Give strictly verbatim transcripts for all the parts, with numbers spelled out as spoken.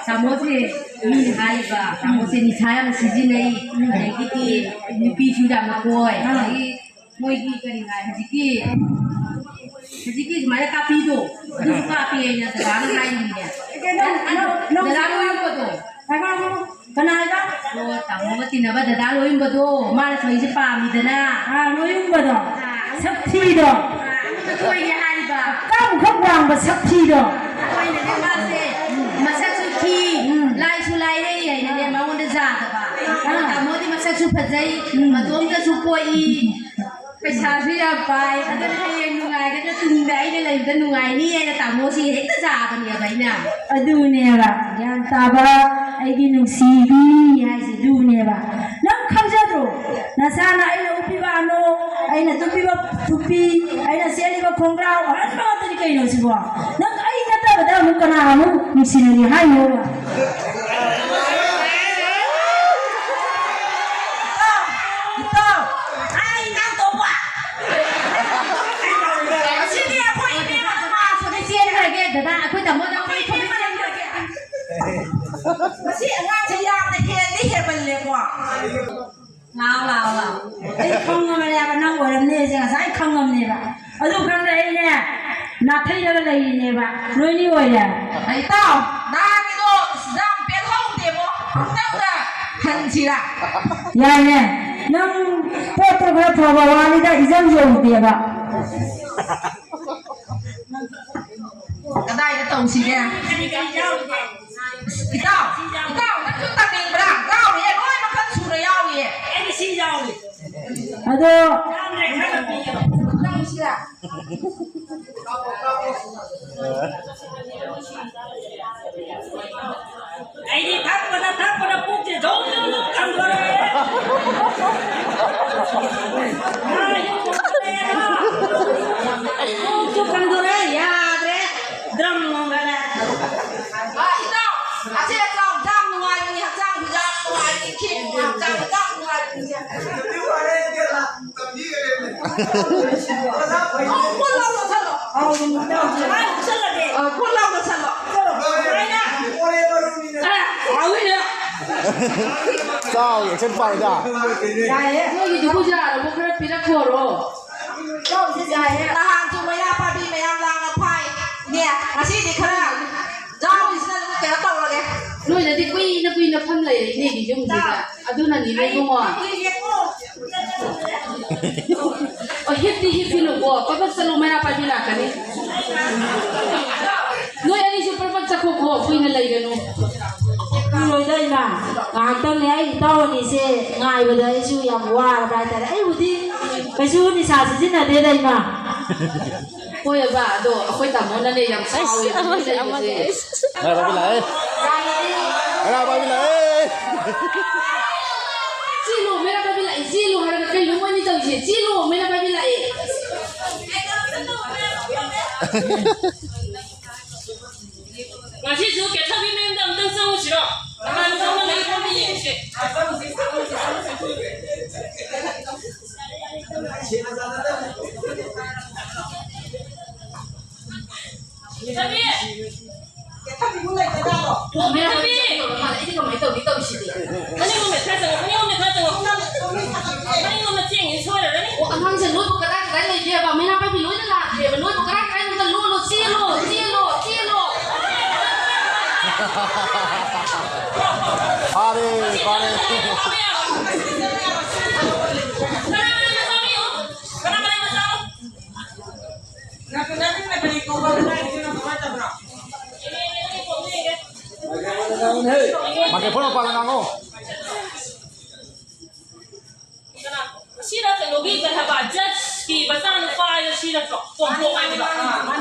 ꯇꯥꯃꯣꯁꯦ, ꯃꯤꯅ ꯍꯥꯏꯔꯤꯕ ꯇꯥꯃꯣꯁꯦ ꯅꯤꯁꯥ ꯌꯥꯝꯅ ꯁꯤꯖꯤꯟꯅꯩ, ꯑꯗꯒꯤꯗꯤ ꯅꯨꯄꯤꯁꯨ ꯌꯥꯝꯅ ꯀꯣꯏ, ꯑꯗꯒꯤ ꯃꯣꯏꯒꯤ ꯀꯔꯤ ꯍꯥꯏ, ꯍꯧꯖꯤꯛꯀꯤ ꯍꯧꯖꯤꯛꯀꯤ ꯁꯨꯃꯥꯏꯅ ꯀꯥꯞꯄꯤꯗꯣ, ꯑꯗꯨꯁꯨ ꯀꯥꯞꯄꯤ ꯍꯥꯏꯅ ꯗꯗꯥꯅ ꯍꯥꯏꯔꯤꯅꯦ꯫ ꯅꯪ, ꯅꯪ, ꯅꯪ, ꯗꯗꯥ ꯂꯣꯏꯔꯛꯄꯗꯣ꯫ ꯀꯅꯥ ꯍꯥꯏꯕ? ꯑꯣ, ꯇꯥꯃꯣꯒ ꯇꯤꯟꯅꯕ ꯗꯗꯥ ꯂꯣꯏꯌꯨꯝꯕꯗꯣ, ꯃꯥꯅ ꯁꯣꯏꯁꯦ ꯄꯥꯝꯃꯤꯗꯅ꯫ ꯑꯥ, ꯂꯣꯏꯌꯨꯝꯕꯗꯣ꯫ ꯑꯥ, ꯁꯛ ꯊꯤꯗꯣ꯫ ꯑꯥ, ꯑꯃꯨꯛꯇ ꯀꯣꯏꯒꯦ ꯍꯥꯏꯔꯤꯕ꯫ ꯑꯀꯥꯝ ꯈꯛ ꯋꯥꯡꯕ ꯁꯛ ꯊꯤꯗꯣ꯫ ꯍꯣꯏꯅꯦ, ꯃꯥꯁꯦ ꯃꯁꯛꯁꯨ ꯊꯤ, ꯎꯝ꯫ ꯂꯥꯏꯁꯨ ꯂꯥꯏꯔꯩ ꯍꯥꯏꯅꯅꯦ ꯃꯉꯣꯟꯗ ꯌꯥꯗꯕ꯫ ꯑꯥ꯫ ꯇꯥꯃꯣꯗꯤ ꯃꯁꯛꯁꯨ ꯐꯖꯩ, ꯎꯝ꯫ ꯃꯇꯣꯝꯇꯁꯨ ꯄꯣꯛꯏ꯫ ꯄꯩꯁꯥꯁꯨ ꯌꯥꯝ ꯄꯥꯏ, ꯑꯗꯨꯅ ꯍꯌꯦꯡ ꯅꯨꯡꯉꯥꯏꯒꯗ꯭ꯔꯥ, ꯇꯨꯡꯗ ꯑꯩꯅ ꯂꯩꯕꯗ ꯅꯨꯡꯉꯥꯏꯅꯤ ꯍꯥꯏꯅ ꯇꯥꯃꯣꯁꯤ ꯍꯦꯛꯇ ꯆꯥꯕꯅꯦꯕ ꯑꯩꯅ꯫ ꯑꯗꯨꯅꯦꯕ, ꯒ꯭ꯌꯥꯟ ꯇꯥꯕ ꯑꯩꯒꯤ ꯅꯨꯡꯁꯤꯕꯤ ꯍꯥꯏꯁꯦ ꯑꯗꯨꯅꯦꯕ꯫ ꯅꯪ ꯈꯪꯖꯗ꯭ꯔꯣ? ꯅꯆꯥꯅ ꯑꯩꯅ ꯎꯞꯄꯤꯕ ꯑꯅꯣꯛ, ꯑꯩꯅ ꯇꯨꯞꯄꯤꯕ ꯇꯨꯞꯄꯤ, ꯑꯩꯅ ꯁꯦꯠꯂꯤꯕ ꯈꯣꯡꯒ꯭ꯔꯥꯎ ꯑꯍꯟꯕ ꯉꯥꯛꯇꯅꯤ ꯀꯩꯅꯣ ꯁꯤꯕꯣ? ꯅꯪ ꯑꯩ ꯅꯠꯇꯕꯗ ꯑꯃꯨꯛ ꯀꯅꯥ ꯑꯃꯨꯛ ꯅꯨꯡꯁꯤꯅꯒꯦ ꯍꯥꯏꯅꯣꯕ? ꯏꯇꯥꯎ, ꯏꯇꯥꯎ, ꯑꯩ ꯏꯅꯥꯎ ꯇꯧꯕ꯫ ꯑꯁꯤꯗꯤ ꯑꯩꯈꯣꯏ ꯏꯕꯦꯝꯃ ꯅꯨꯄꯥꯁꯨ ꯆꯦꯟꯈ꯭ꯔꯒꯦ, ꯗꯗꯥ, ꯑꯩꯈꯣꯏ ꯇꯥꯃꯣꯗ ꯑꯩꯈꯣꯏ ꯏꯕꯦꯝꯃ ꯆꯦꯟꯈ꯭ꯔꯒꯦ꯫ ꯃꯁꯤ ꯑꯉꯥꯡꯁꯦ ꯌꯥꯝꯅ ꯍꯦꯟꯗꯤ ꯍꯦꯟꯃꯜꯂꯦꯀꯣ꯫ ꯂꯥꯎ, ꯂꯥꯎ, ꯂꯥꯎ꯫ ꯑꯩ ꯈꯪꯉꯕꯅꯦꯕ, ꯅꯪ ꯑꯣꯏꯔꯝꯅꯦꯁꯦ ꯉꯁꯥꯏ ꯈꯪꯉꯕꯅꯦꯕ꯫ ꯑꯗꯨ ꯈꯪꯗꯦ ꯑꯩꯅꯦ ꯅꯥꯊꯩꯔꯒ ꯂꯩꯔꯤꯅꯦꯕ, ꯅꯣꯏꯅꯤ ꯑꯣꯏꯔꯦ꯫ ꯏꯇꯥꯎ, ꯅꯍꯥꯟꯒꯤꯗꯣ ꯌꯥꯝ ꯄꯦꯜꯍꯧꯗꯦꯕꯣ, ꯑꯝꯇꯪꯒ ꯍꯟꯁꯤꯔꯥ? ꯌꯥꯏꯅꯦ, ꯅꯪ ꯄꯣꯠꯇꯣ ꯈꯔ ꯐꯕ ꯋꯥꯅꯤꯗ, ꯏꯖꯝ ꯌꯧꯗꯦꯕ꯫ ꯀꯗꯥꯏꯗ ꯇꯧꯁꯤꯒꯦ? ꯏꯇꯥꯎ, ꯏꯇꯥꯎ, ꯅꯪꯁꯨ ꯇꯝꯅꯤꯡꯕ꯭ꯔꯥ? ꯌꯥꯎꯔꯤꯌꯦ, ꯂꯣꯏ ꯃꯈꯜ ꯁꯨꯅ ꯌꯥꯎꯔꯤꯌꯦ꯫ ꯑꯩꯗꯤ ꯁꯤ ꯌꯥꯎꯔꯤ꯫ ꯑꯗꯣ ꯌꯥꯝꯗ꯭ꯔꯦ, ꯈꯔ ꯈꯛ ꯄꯤꯌꯣ꯫ ꯇꯧꯁꯤꯔꯥ? ꯑꯩꯗꯤ ꯊꯛꯄꯗ ꯊꯛꯄꯗ ꯄꯨꯛꯁꯦ ꯖꯧ ꯖꯧ ꯖꯧ ꯀꯪꯗꯣꯔꯦ꯫ ꯄꯨꯛꯁꯨ ꯀꯪꯗꯣꯔꯦ, ꯌꯥꯗ꯭ꯔꯦ꯫ ꯗ꯭ꯔꯝ ꯉꯪꯒꯔꯦ꯫ ꯑ, ꯏꯇꯥꯎ, ꯑꯁꯤ ꯍꯛꯆꯥꯡ ꯌꯥꯝ ꯅꯨꯡꯉꯥꯏꯕꯅꯤ, ꯍꯛꯆꯥꯡꯁꯨ ꯌꯥꯝ ꯅꯨꯡꯉꯥꯏꯕꯅꯤ, ꯈꯦꯡꯉꯨ, ꯍꯛꯆꯥꯡꯁꯨ ꯌꯥꯝ ꯅꯨꯡꯉꯥꯏꯕꯅꯤ꯫ ꯑꯣ, ꯄꯣꯠ ꯂꯥꯎ ꯂꯧꯁꯜꯂꯣ꯫ ꯑ, ꯄꯣꯠ ꯂꯥꯎ ꯂꯧꯁꯜꯂꯣ꯫ ꯆꯥꯎ, ꯑꯦꯛꯁꯟ ꯄꯥꯔꯣꯏꯗ꯫ ꯌꯥꯏꯌꯦ꯫ ꯅꯣꯏꯒꯤꯗꯨꯕꯨ ꯌꯥꯔꯕꯣ? ꯈꯔ ꯄꯤꯔꯛꯈꯣꯔꯣ꯫ ꯆꯥꯎꯁꯦ, ꯌꯥꯏꯌꯦ꯫ ꯅꯍꯥꯟꯁꯨ ꯃꯩꯔꯥ ꯄꯥꯏꯕꯤ ꯃꯌꯥꯝ ꯂꯥꯡꯅ ꯐꯥꯏ꯫ ꯅꯦ, ꯉꯁꯤꯗꯤ ꯈꯔ ꯆꯥꯎꯔꯤꯁꯤꯅ ꯑꯗꯨꯝ ꯀꯩꯅꯣ ꯇꯧꯔꯒꯦ꯫ ꯅꯣꯏꯅꯗꯤ ꯀꯨꯏꯅ ꯀꯨꯏꯅ ꯐꯝ ꯂꯩꯔꯦ ꯏꯅꯦꯒꯤ ꯌꯨꯝꯁꯤꯗ꯫ ꯑꯗꯨꯅꯅꯤꯅꯦ ꯏꯕꯨꯡꯉꯣ꯫ ꯑꯣ, ꯍꯤꯞꯇꯤ ꯍꯤꯞꯄꯤꯅꯨꯀꯣ, ꯄꯕꯠ ꯆꯠꯂꯣ, ꯃꯩꯔꯥ ꯄꯥꯏꯕꯤ ꯂꯥꯛꯀꯅꯤ꯫ ꯅꯣꯏ ꯑꯅꯤꯁꯨ ꯄꯕꯠ ꯆꯠꯈꯣꯀꯣ, ꯀꯨꯏꯅ ꯂꯩꯒꯅꯨ꯫ ꯀꯨꯏꯔꯣꯏꯗ ꯏꯃꯥ, ꯉꯥꯏꯍꯥꯛꯇꯪꯅꯦ, ꯑꯩ ꯏꯇꯥꯎ ꯑꯅꯤꯁꯦ ꯉꯥꯏꯕꯗ ꯑꯩꯁꯨ ꯌꯥꯝ ꯋꯥꯔꯕ ꯍꯥꯏꯇꯥꯔꯦ꯫ ꯑꯩꯕꯨꯗꯤ ꯀꯩꯁꯨ ꯅꯤꯁꯥ ꯁꯤꯖꯤꯟꯅꯗꯦꯗ ꯏꯃꯥ꯫ ꯍꯣꯏꯑꯕ, ꯑꯗꯣ ꯑꯩꯈꯣꯏ ꯇꯥꯃꯣꯅꯅꯦ ꯌꯥꯝ ꯁꯥꯎꯋꯦꯕ ꯅꯣꯏ ꯂꯩꯕꯁꯦ꯫ ꯃꯩꯔꯥ ꯄꯥꯏꯕꯤ ꯂꯥꯛꯑꯦ꯫ ꯃꯩꯔꯥ ꯄꯥꯏꯕꯤ ꯂꯥꯛꯑꯦ꯫ ꯆꯦꯜꯂꯣ, ꯃꯩꯔꯥ ꯄꯥꯏꯕꯤ ꯂꯥꯛꯑꯦ, ꯆꯦꯜꯂꯣ ꯍꯥꯏꯔꯒ ꯀꯩꯅꯣ ꯃꯣꯏꯅꯤ ꯇꯧꯔꯤꯁꯦ? ꯆꯦꯜꯂꯣ, ꯃꯩꯔꯥ ꯄꯥꯏꯕꯤ ꯂꯥꯛꯑꯦ꯫ ꯉꯁꯤꯁꯨ ꯀꯦꯊꯕꯤ ꯃꯌꯨꯝꯗ ꯑꯝꯇꯪ ꯆꯪꯉꯨꯁꯤꯔꯣ? ꯅꯍꯥꯟ ꯆꯪꯕ ꯂꯩꯕ꯭ꯔꯥ ꯑꯝꯇ ꯌꯦꯡꯁꯦ꯫ ꯀꯦꯊꯕꯤ! ꯀꯦꯊꯕꯤꯕꯨ ꯂꯩꯇꯖꯥꯠꯂꯣ? ꯃꯌꯥꯝ ꯀꯦꯊꯕꯤ! ꯇꯧꯔ ꯃꯥꯜꯂꯦ꯫ ꯑꯩꯗꯤ ꯀꯃꯥꯏꯅ ꯇꯧꯅꯤ ꯇꯧꯔꯤꯁꯤꯗꯤ? ꯃꯅꯤꯡꯂꯣꯝꯗ ꯈꯔ ꯆꯪꯉꯣ, ꯃꯅꯤꯡꯂꯣꯝꯗ ꯈꯔ ꯆꯪꯉꯣ꯫ ꯃꯅꯤꯡꯂꯣꯝꯗ ꯆꯦꯟꯒꯤꯅ ꯁꯣꯏꯔꯔꯅꯤ꯫ ꯑꯣ, ꯑꯉꯥꯡꯁꯦ ꯂꯣꯏꯕꯨ ꯀꯗꯥꯏ ꯀꯗꯥꯏ ꯂꯩꯒꯦꯕ? ꯃꯩꯔꯥ ꯄꯥꯏꯕꯤ ꯂꯣꯏꯅ ꯂꯥꯛꯈ꯭ꯔꯦꯕ꯫ ꯂꯣꯏꯕꯨ ꯀꯗꯥꯏ ꯀꯗꯥꯏꯅꯣ? ꯑꯝꯇ ꯂꯣꯜꯂꯣ, ꯆꯦꯜꯂꯣ, ꯆꯦꯜꯂꯣ, ꯆꯦꯜꯂꯣ꯫ ꯐꯥꯔꯦ, ꯐꯥꯔꯦ꯫ ꯀꯅꯥ ꯀꯅꯥ ꯃꯆꯥꯅꯣ? ꯀꯅꯥ ꯀꯅꯥ ꯃꯆꯥꯅꯣ? ꯃꯥꯏꯀ꯭ꯔꯣꯐꯣꯟ ꯃꯄꯥꯟꯗ ꯉꯥꯡꯉꯣ꯫ ꯁꯤꯅ ꯀꯩꯅꯣꯒꯤ ꯀꯩ ꯍꯥꯏꯕ, ꯖꯁꯀꯤ ꯃꯆꯥꯅꯨꯄꯥ ꯍꯥꯏꯗꯣ ꯁꯤ ꯅꯠꯇ꯭ꯔꯣ? ꯇꯣꯝꯄꯣꯛ ꯍꯥꯏꯕꯗꯣ꯫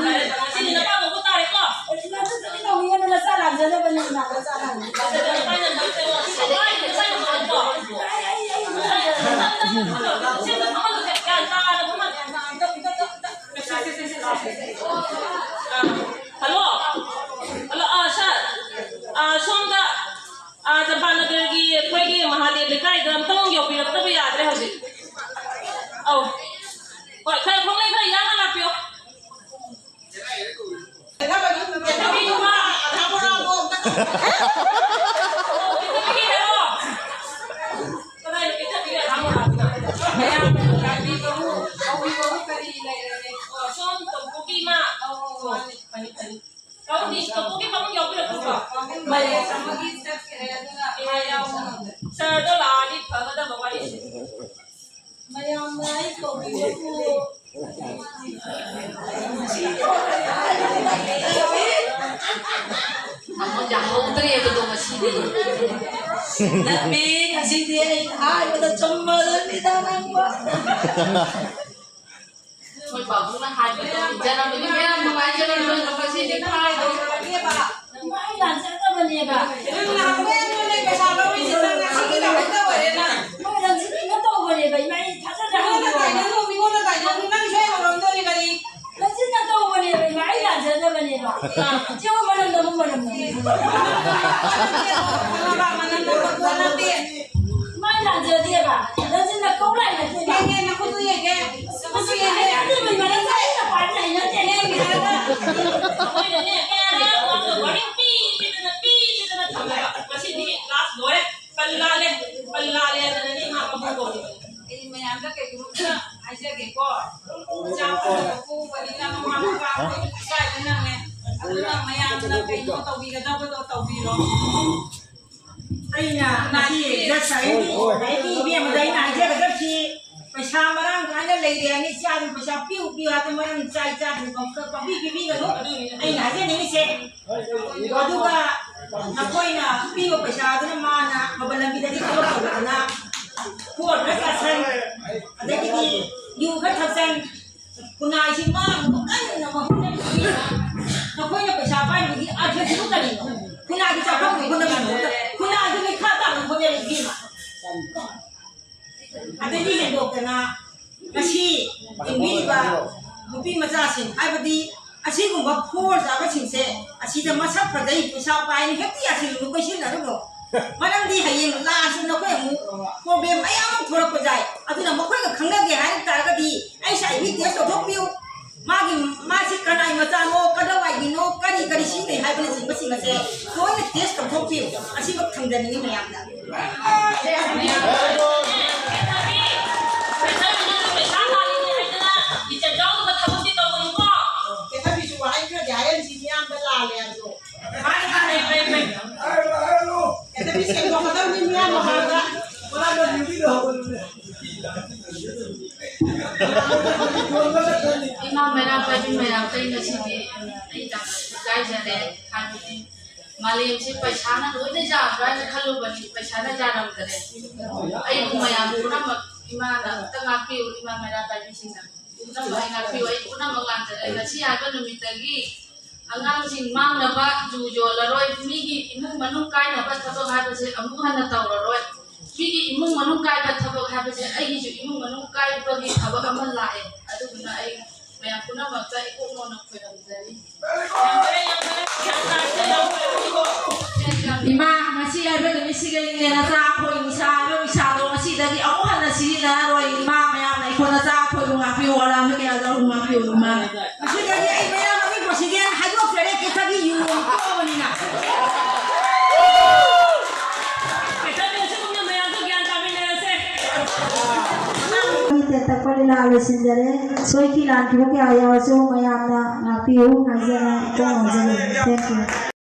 ꯁꯤꯗꯤ ꯅꯄꯥ ꯀꯧꯕ ꯇꯥꯔꯦꯀꯣ? ꯍꯜꯂꯣ꯫ ꯍꯜꯂꯣ, ꯑꯥ, ꯁꯥꯔ꯫ ꯑꯥ, ꯁꯣꯝꯗ, ꯑꯥ, ꯆꯝꯄꯥꯅꯒꯔꯒꯤ ꯑꯩꯈꯣꯏꯒꯤ ꯃꯍꯥꯗꯦꯕ ꯂꯩꯀꯥꯏꯗ ꯑꯝꯇꯪ ꯌꯧꯕꯤꯔꯛꯇꯕ ꯌꯥꯗ꯭ꯔꯦ ꯍꯧꯖꯤꯛ꯫ ꯑꯧ꯫ ꯍꯣꯏ, ꯈꯔ ꯈꯣꯡꯂꯩ ꯈꯔ ꯌꯥꯡꯅ ꯂꯥꯛꯄꯤꯌꯣ꯫ ꯌꯥꯍꯧꯗ꯭ꯔꯦꯕꯗꯣ ꯉꯁꯤꯗꯤ꯫ ꯅꯠꯇꯦ, ꯉꯁꯤꯗꯤ ꯑꯩ ꯍꯥꯏꯕꯗ ꯆꯨꯝꯃꯗꯣꯏꯅꯤꯗ ꯅꯪꯕꯣ꯫ ꯑꯩꯈꯣꯏ ꯄꯥꯕꯨꯡꯅ ꯍꯥꯏꯕꯗꯣ ꯏꯟꯖꯔꯝꯕꯅꯤ꯫ ꯌꯥꯝ ꯅꯨꯡꯉꯥꯏꯖꯔꯝꯂꯣꯏ ꯉꯁꯤꯗꯤ ꯍꯥꯏꯗꯣ꯫ ꯅꯪ ꯃꯥꯏ ꯂꯥꯟꯖꯗꯕꯅꯦꯕ꯫ ꯅꯪ ꯅꯍꯥꯟ ꯃꯌꯥꯝ ꯅꯉꯣꯟꯗ ꯄꯩꯁꯥ ꯂꯧꯔꯤꯁꯦ ꯅꯪ ꯉꯁꯤꯒꯤ ꯂꯧꯍꯧꯗ ꯑꯣꯏꯔꯦ ꯅꯪ꯫ ꯃꯣꯏ ꯂꯟꯖꯤꯠꯀꯤꯅ ꯇꯧꯕꯅꯦꯕ, ꯏꯃꯥ, ꯑꯩ ꯊꯥꯖꯗ꯭ꯔꯦ꯫ ꯃꯤꯉꯣꯟꯗ ꯇꯥꯏꯅꯅꯨ, ꯃꯤꯉꯣꯟꯗ ꯇꯥꯏꯅꯅꯨ, ꯅꯪ ꯁꯣꯏ ꯍꯧꯔꯝꯗꯣꯔꯤ ꯀꯔꯤ? ꯂꯟꯖꯤꯠꯅ ꯇꯧꯕꯅꯦꯕ, ꯏꯃꯥ, ꯑꯩ ꯂꯥꯟꯖꯗꯕꯅꯦꯕ꯫ ꯏꯆꯦꯕꯨ ꯃꯔꯝꯗ ꯑꯃꯨꯛ ꯃꯔꯝꯗ ꯑꯃꯨꯛ꯫ ꯈꯪꯉꯕ? ꯃꯅꯝ ꯅꯝꯕ ꯄꯣꯠ ꯅꯠꯇꯦ꯫ ꯏꯃꯥ, ꯑꯩ ꯂꯥꯟꯖꯗꯦꯕ꯫ ꯂꯟꯖꯤꯠꯅ ꯀꯧ ꯂꯥꯛꯏ ꯅꯠꯇꯦꯕ꯫ ꯌꯦꯡꯒꯦ, ꯅꯈꯨꯠꯇꯨ ꯌꯦꯡꯒꯦ꯫ ꯅꯈꯨꯠꯇꯨ ꯌꯦꯡꯒꯦ꯫ ꯑꯩ ꯂꯥꯟꯖꯗꯕ ꯏꯃꯥ, ꯂꯟꯖꯤꯠ ꯑꯩꯅ ꯄꯥꯏꯕ ꯍꯩꯅꯗꯦ꯫ ꯌꯦꯡꯒꯦ ꯍꯥꯏꯔꯒ꯫ ꯑꯩꯈꯣꯏꯅꯅꯦ, ꯀꯌꯥꯔꯛ ꯋꯥꯔꯤ ꯄꯤ ꯄꯤꯗꯅ, ꯄꯤ ꯄꯤꯗꯅ ꯊꯝꯃꯦꯕ꯫ ꯉꯁꯤꯗꯤ ꯂꯥꯁ ꯂꯣꯏꯔꯦ꯫ ꯄꯜꯂꯥꯂꯦ, ꯄꯜꯂꯥꯂꯦꯗꯅꯅꯦ ꯏꯃꯥ ꯄꯥꯕꯨꯡ ꯀꯧꯔꯤꯕ꯫ ꯑꯩ ꯃꯌꯥꯝꯗ ꯀꯩꯒꯨꯝꯕ ꯈꯔ ꯍꯥꯏꯖꯒꯦꯀꯣ꯫ ꯃꯆꯥ ꯐꯪꯗꯕ ꯄꯣꯛꯄꯅꯤꯅ ꯃꯃꯥ ꯃꯄꯥ ꯑꯩꯈꯣꯏ ꯏꯀꯥꯏꯕ ꯅꯪꯉꯦ꯫ ꯑꯗꯨꯅ ꯃꯌꯥꯝꯅ ꯀꯩꯅꯣ ꯇꯧꯕꯤꯒꯗꯕꯗꯣ ꯇꯧꯕꯤꯔꯣ꯫ ꯑꯩꯅ ꯉꯁꯤ ꯖꯁ ꯍꯥꯏꯗꯤ ꯏꯕꯦꯝꯃꯗ ꯑꯩꯅ ꯍꯥꯏꯖꯒꯗꯕꯁꯤ ꯄꯩꯁꯥ ꯃꯔꯥꯡ ꯀꯥꯏꯅ ꯂꯩꯔꯦ ꯍꯥꯏꯅ ꯏꯆꯥꯗꯨ ꯄꯩꯁꯥ ꯄꯤꯌꯨ ꯄꯤꯌꯨ ꯍꯥꯏꯗꯅ ꯃꯔꯝ ꯆꯥꯏ ꯆꯥꯗꯅ ꯄꯪꯄꯤ ꯄꯤꯕꯤꯒꯅꯨ꯫ ꯑꯩꯅ ꯍꯥꯏꯖꯅꯤꯡꯉꯤꯁꯦ ꯑꯗꯨꯒ ꯅꯈꯣꯏꯅ ꯄꯤꯕ ꯄꯩꯁꯥꯗꯨꯅ ꯃꯥꯅ ꯃꯕꯜ ꯂꯝꯕꯤꯗꯒꯤ ꯊꯕꯛ ꯇꯧꯗꯅ ꯈꯣꯔ ꯈꯔ ꯆꯥꯁꯟ ꯑꯗꯒꯤꯗꯤ ꯌꯨ ꯈꯔ ꯊꯛꯆꯟ ꯈꯨꯟꯅꯥꯏꯁꯤ ꯃꯥꯡꯅꯕ ꯀꯟꯅ ꯍꯣꯠꯅꯔꯤꯕꯅꯤ꯫ ꯅꯈꯣꯏꯅ ꯄꯩꯁꯥ ꯄꯥꯏꯕꯒꯤ ꯑꯥꯔꯊꯁꯤꯕꯨ ꯀꯔꯤꯅꯣ? ꯈꯨꯟꯅꯥꯏꯒꯤ ꯆꯥꯎꯈꯠꯅꯕ ꯍꯣꯠꯅꯕꯒꯤ ꯃꯍꯨꯠꯇ ꯈꯨꯟꯅꯥꯏꯒꯤ ꯃꯤꯈꯥ ꯇꯥꯅꯕ ꯍꯣꯠꯅꯔꯤꯕꯅꯤ꯫ ꯑꯗꯒꯤ ꯍꯦꯟꯗꯣꯛꯇꯅ ꯉꯁꯤ ꯍꯤꯡꯕꯤꯔꯤꯕ ꯅꯨꯄꯤ ꯃꯆꯥꯁꯤꯡ, ꯍꯥꯏꯕꯗꯤ ꯑꯁꯤꯒꯨꯝꯕ ꯈꯣꯔ ꯆꯥꯕꯁꯤꯡꯁꯦ ꯑꯁꯤꯗ ꯃꯁꯛ ꯐꯖꯩ, ꯄꯩꯁꯥ ꯄꯥꯏꯅ ꯍꯦꯛꯇ ꯌꯥꯁꯤꯜꯂꯨꯅꯨ, ꯀꯣꯏꯁꯤꯜꯂꯔꯨꯅꯨ꯫ ꯃꯔꯝꯗꯤ ꯍꯌꯦꯡ ꯂꯥꯁꯇ ꯅꯈꯣꯏ ꯑꯃꯨꯛ ꯄ꯭ꯔꯣꯕ꯭ꯂꯦꯝ ꯃꯌꯥꯝ ꯑꯃ ꯊꯣꯛꯂꯛꯄ ꯌꯥꯏ꯫ ꯑꯗꯨꯅ ꯃꯈꯣꯏꯒ ꯈꯪꯅꯒꯦ ꯍꯥꯏꯔꯛ ꯇꯥꯔꯒꯗꯤ ꯑꯩꯁ ꯑꯥꯏ ꯚꯤ ꯇꯦꯁ ꯇꯧꯊꯣꯛꯄꯤꯌꯨ꯫ ꯃꯥꯒꯤ, ꯃꯥꯁꯤ ꯀꯅꯥꯏ ꯃꯆꯥꯅꯣ, ꯀꯗꯥꯋꯥꯏꯒꯤꯅꯣ, ꯀꯔꯤ ꯀꯔꯤ ꯁꯤꯖꯤꯟꯅꯩ ꯍꯥꯏꯕꯅꯆꯤꯡꯕꯁꯤꯡ ꯑꯁꯦ ꯂꯣꯏꯅ ꯇꯦꯁ ꯇꯧꯊꯣꯛꯄꯤꯌꯨ꯫ ꯑꯁꯤꯃꯛ ꯊꯝꯖꯅꯤꯡꯉꯤ ꯃꯌꯥꯝꯗ꯫ ꯀꯦꯊꯕꯤꯁꯨ ꯋꯥꯍꯩ ꯈꯔꯗꯤ ꯍꯥꯏꯍꯟꯁꯤ, ꯃꯤꯌꯥꯝꯗ ꯂꯥꯜꯂꯦ ꯍꯥꯏꯕꯗꯣ꯫ ꯃꯥꯅꯤ, ꯃꯥꯅꯤ, ꯐꯩ, ꯐꯩ꯫ ꯀꯦꯊꯕꯤ ꯁꯦꯡꯗꯣꯛꯀꯗꯕꯅꯤ ꯃꯤꯌꯥꯝ ꯃꯃꯥꯡꯗ꯫ ꯏꯃꯥ ꯃꯩꯔꯥ ꯄꯥꯏꯕꯤ ꯃꯌꯥꯝ, ꯑꯩ ꯉꯁꯤꯗꯤ ꯑꯩ ꯌꯥꯝꯅ ꯏꯀꯥꯏꯖꯔꯦ, ꯍꯥꯏꯕꯗꯤ ꯃꯥꯂꯦꯝꯁꯤ ꯄꯩꯁꯥꯅ ꯂꯣꯏꯅ ꯌꯥꯕ꯭ꯔꯥ ꯍꯥꯏꯅ ꯈꯜꯂꯨꯕꯅꯤ, ꯄꯩꯁꯥꯅ ꯌꯥꯔꯝꯗ꯭ꯔꯦ꯫ ꯑꯩꯕꯨ ꯃꯌꯥꯝ ꯄꯨꯝꯅꯃꯛ ꯏꯃꯥꯅ ꯑꯝꯇ ꯉꯥꯛꯄꯤꯌꯨ, ꯏꯃꯥ ꯃꯩꯔꯥ ꯄꯥꯏꯕꯤꯁꯤꯡꯅ ꯄꯨꯝꯅꯃꯛ ꯑꯩ ꯉꯥꯛꯄꯤꯌꯨ, ꯑꯩ ꯄꯨꯝꯅꯃꯛ ꯂꯥꯟꯖꯔꯦ꯫ ꯉꯁꯤ ꯍꯥꯏꯕ ꯅꯨꯃꯤꯠꯇꯒꯤ ꯑꯉꯥꯡꯁꯤꯡ ꯃꯥꯡꯅꯕ ꯖꯨ ꯌꯣꯜꯂꯔꯣꯏ, ꯃꯤꯒꯤ ꯏꯃꯨꯡ ꯃꯅꯨꯡ ꯀꯥꯏꯅꯕ ꯊꯕꯛ ꯍꯥꯏꯕꯁꯦ ꯑꯃꯨꯛ ꯍꯟꯅ ꯇꯧꯔꯔꯣꯏ꯫ ꯃꯤꯒꯤ ꯏꯃꯨꯡ ꯃꯅꯨꯡ ꯀꯥꯏꯕ ꯊꯕꯛ ꯍꯥꯏꯕꯁꯦ ꯑꯩꯒꯤꯁꯨ ꯏꯃꯨꯡ ꯃꯅꯨꯡ ꯀꯥꯏꯕꯒꯤ ꯊꯕꯛ ꯑꯃ ꯂꯥꯛꯑꯦ꯫ ꯑꯗꯨꯗꯨꯅ ꯑꯩ ꯃꯌꯥꯝ ꯄꯨꯝꯅꯃꯛꯇ ꯏꯀꯣꯛ ꯅꯣꯟꯅ ꯈꯣꯏꯔꯝꯖꯔꯤ꯫ ꯏꯃꯥ, ꯉꯁꯤ ꯍꯥꯏꯕ ꯅꯨꯃꯤꯠꯁꯤꯗꯒꯤꯅꯦ ꯅꯆꯥ ꯑꯩꯈꯣꯏ ꯅꯤꯁꯥ ꯍꯥꯏꯕ ꯅꯤꯁꯥꯗꯣ ꯉꯁꯤꯗꯒꯤ ꯑꯃꯨꯛ ꯍꯟꯅ ꯁꯤꯖꯤꯟꯅꯔꯔꯣꯏ꯫ ꯏꯃꯥ, ꯃꯌꯥꯝꯅ ꯑꯩꯈꯣꯏ ꯅꯆꯥ ꯑꯩꯈꯣꯏꯕꯨ ꯉꯥꯛꯄꯤꯌꯨ, ꯑꯔꯥꯟꯕ ꯀꯌꯥꯗ ꯑꯃꯨꯛ ꯉꯥꯛꯄꯤꯌꯨ ꯏꯃꯥ꯫ ꯉꯁꯤꯗꯒꯤ ꯑꯩ ꯃꯌꯥꯝ ꯑꯃꯒꯤ ꯄꯨꯟꯁꯤꯗꯤ ꯍꯥꯏꯗꯣꯛꯆꯔꯦ, ꯀꯦꯊꯕꯤ ꯌꯨ ꯑꯃꯨꯛ ꯊꯣꯛꯑꯕꯅꯤꯅ꯫ ꯀꯦꯊꯕꯤ ꯑꯁꯤꯒꯨꯝꯅ ꯃꯌꯥꯝꯁꯨ ꯒ꯭ꯌꯥꯟ ꯇꯥꯃꯤꯟꯅꯔꯁꯦ꯫ ꯑꯩꯈꯣꯏꯒꯤ ꯇꯦꯟꯇꯛꯄ ꯂꯤꯂꯥ ꯂꯣꯏꯁꯤꯟꯖꯔꯦ꯫ ꯁꯣꯏꯈꯤ ꯂꯥꯟꯈꯤꯕ ꯀꯌꯥ ꯌꯥꯎꯔꯁꯨ ꯃꯌꯥꯝꯅ ꯉꯥꯛꯄꯤꯌꯨ ꯍꯥꯏꯖꯅ ꯏꯀꯣꯛ ꯅꯣꯟꯖꯔꯤ꯫ Thank you꯫